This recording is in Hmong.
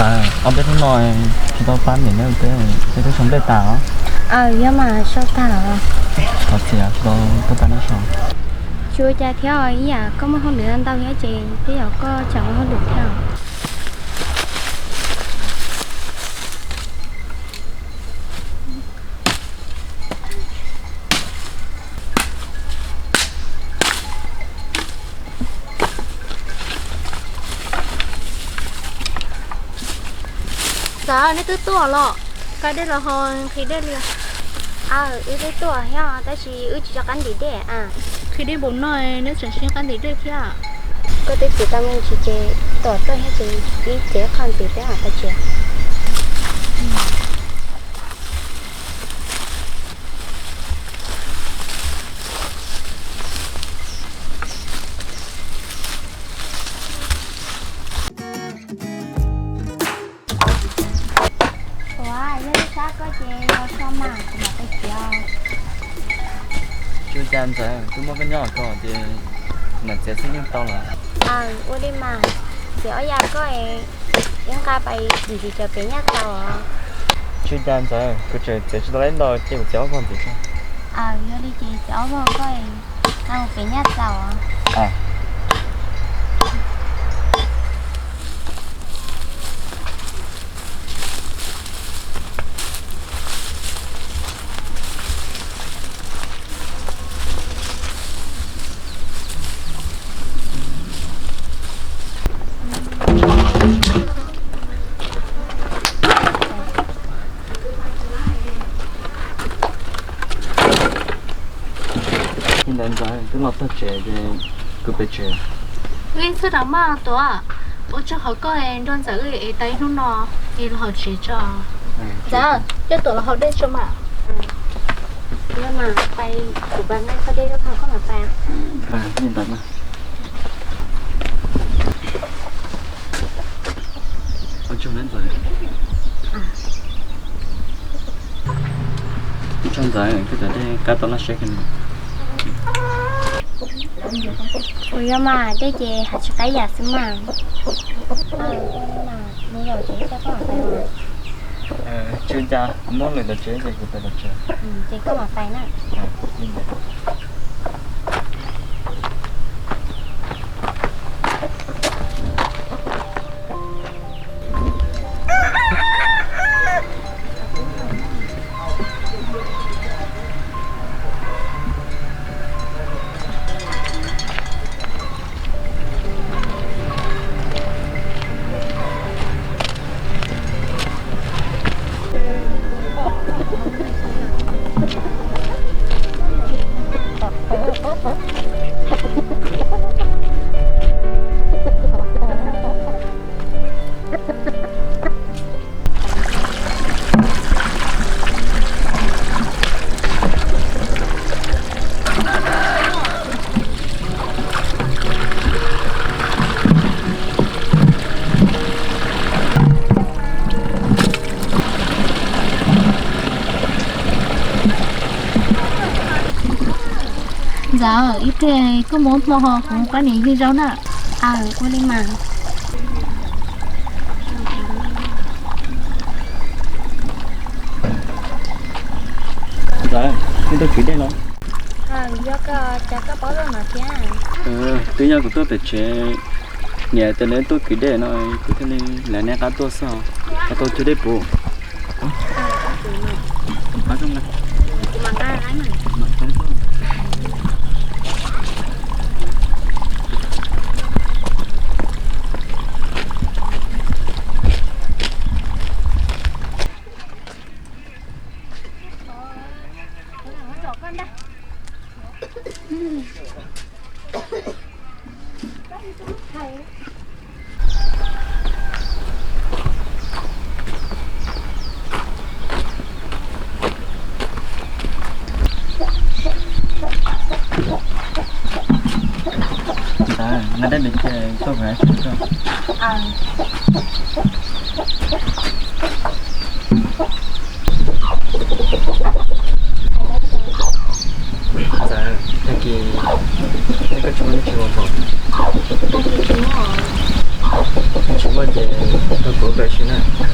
Ob peb hnub no tsis tau pab niam neb ua teb, neb twb sau nplej tas os? Aw, yog mas sau tag los. Thov txim, tsis tau tuaj pab neb sau. Tsis ua cas thiab, ib yam koj muaj hauj lwm ntau thiab ces twb yog koj tsam muaj hauj lwm thiab. Txawm, neb twb tuaj los, ka dej los ho nqhis dej li? Aw, wb twb tuaj thiab tab sis wb tsis tso qab ntim dej. Nqhis dej npaum no neb tseem sib qab ntim dej thiab? Koj twb txiav tau me ntsis ces tom tuaj thiab ces ib cev qhov ntxiv peb mam tau tsev. Ua, yog li sab koj ces los so mas kuv mam pais txiav. Tsis ua cas Ntxawm, twb muaj koj nyob ko ces mam txiav xwb yeej tau lawm. Aw, ua li mas, txiav ob yam koj es nqa pais dim ntsis cov pem nyaj tau os. Tsis ua cas Ntxawm, kuv tseem txiav tsis tau lawm ntau ces kuv txiav ob vog ntxiv tso. Aw, yog li ces txiav ob vog koj es nqa mus pem nyaj tau os. Li ntawd Ntxawm, twb los txog tsev ces kuv pais tsev. Ib txhij rau mas Tuam, ua tsaug qhov koj nrog Ntxawm es tau ib hnub no es los haus tsev tso. Ntxawm, coj Tuam los haus dej tso mas. Yog mas, pais kuv pais nqa koj dej lub thau koj mam pais. Li ntawd mas. Ua tsaug na Ntxawm. Ua tsaug Ntxawm, koj cov dej qab tau laj siab kawg li. Ua yog mas, dej ces hav tsis qab yam xwb mas. Mus yaum tsev ces koj mam pais. Tsis ua cas, kuv muab lwm tom tsev ces kuv pais tom tsev. Ces koj mam pais na. Ntxawm, ib pliag koj mus ua hmo ho kuv mus pab niam yig zaub na. Aw, ua li mas. Ntxawm, nej tuaj kwv dej los? Yog koj, cas koj paub zoo no thiab? Twb yog kuv tuaj tom tsev, niam tias neb tuaj kwv dej no, kuv thiaj li lawv neb qab tuaj xwb os. Ho tau cug dej puv. Ntxawm, nqa dej mus cia tuaj kuv hais tsis tau. Ntxawm, tag kis nej koj tsis muaj dab tsi ua pom? Tsis muaj ces nrog kuv Ua tsis na.